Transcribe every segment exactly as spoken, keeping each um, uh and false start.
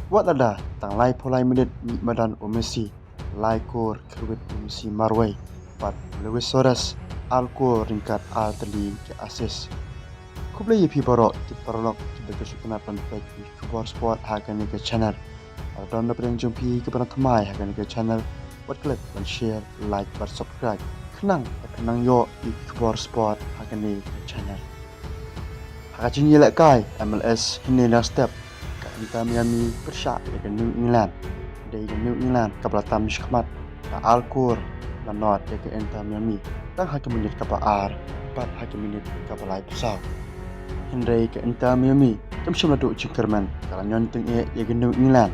Wat lada tang laiphew lai minit mih madan u Messi, lai kor kyrwit u Messi marwei, bad Luis Suarez ar kor ryngkat ar tylli ki assist. Khublei ïa phi baroh ki paralok kiba sngewtynnat ban peit ïa ki khubor sport ha kane ka channel. Lada don na pdeng jong phi kiba na thymmai ha kane ka channel, wat klet ban share, like bad subscribe, khnang ba phin nang ïoh ïa ki khubor sport ha kane ka channel. Ha ka jingïalehkai M L S hynne na step, ka Inter Miami pyrshah ïa ka New England. Dei ka New England kaba la tam shakhmat da ar kor la nod ïa ka Inter Miami, tang ha ka minit kaba ar bad ha ka minit kaba laiphew saw. Hynrei ka Inter Miami kam shym la duh jingkyrmen, ka la ñion tyngeh ïa ka New England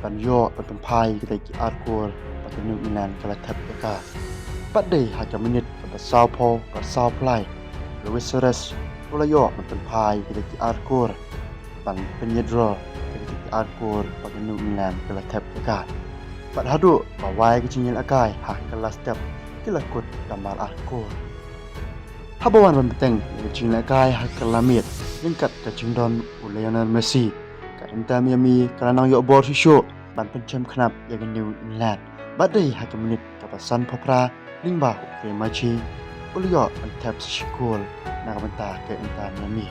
ban ïoh ban pynphai kita ki ar kor ba ka New England ka la thep ïa ka. Bad dei ha ka minit kaba sawphew bad sawphew lai, Luis Suarez u la ïoh ban pynphai kita ki ar kor ban pynïadro ïa kita ki ar kor ba ka New England ka la thep ïa ka. Bad haduh ba wai ka jingïalehkai ha ka last step, ki la kut da mar ar kor. Haba wan ban bteng ïa ka jingïalehkai ha ka la miet ryngkat ka jingdon u Lionel Messi, ka Inter Miami ka la nang ïoh bor shuh shuh ban pynjem khnap ïa ka New England. Bad dei ha ka minit kaba sanphew phra lyngba u Kelechi Iheanacho u la ïoh ban thep sa shi kol na ka bynta ka Inter Miami.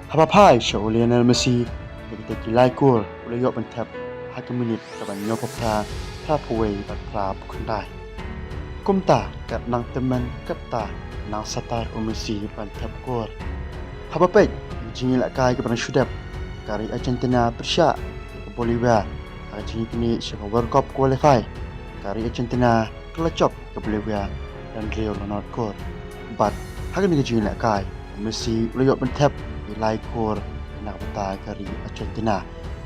Haba phai sha u Lionel Messi, ïa kita ki lai kor u la ïoh ban thep ha ka minit kaba hynñiewphew phra, phraphew wei bad phraphew khyndai. Kumta kat nang tymmen katta nang satar u Messi ban thep kor. Haba peit ïa ka jingïalehkai kaba nang shu dep, ka ri Argentina pyrshah ïa ka Bolivia ha ka jingïaknieh sha ka World Cup qualify, ka ri Argentina ka la jop ka Bolivia da hynriew la nod kor. Bad ha kane ka jingïalehkai u Messi u la ïoh ban thep ïa ki lai kor na ka bynta ka ri Argentina.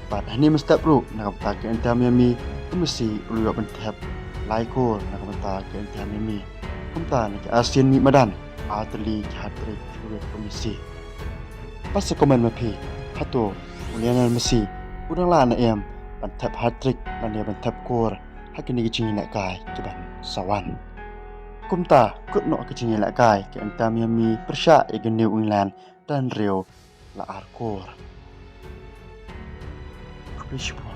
Bad hangne mynstep ruh na ka bynta ka Inter Miami u Messi u la ïoh ban thep lai kor na ka bynta ka Inter Miami. Kumta na ki arsien mih madan, ar tylli ki hat-trick kyrwit u Messi. Pat sa comment ma phi, hato u Lionel Messi u dang lah ne em ban thep hat-trick lane ban thep kor ha kine ki jingïalehkai kiban sa wan? Kumta kut noh ka jingïalehkai ka Inter Miami pyrshah ïa ka New England da hynriew la ar kor. Khublei shibun.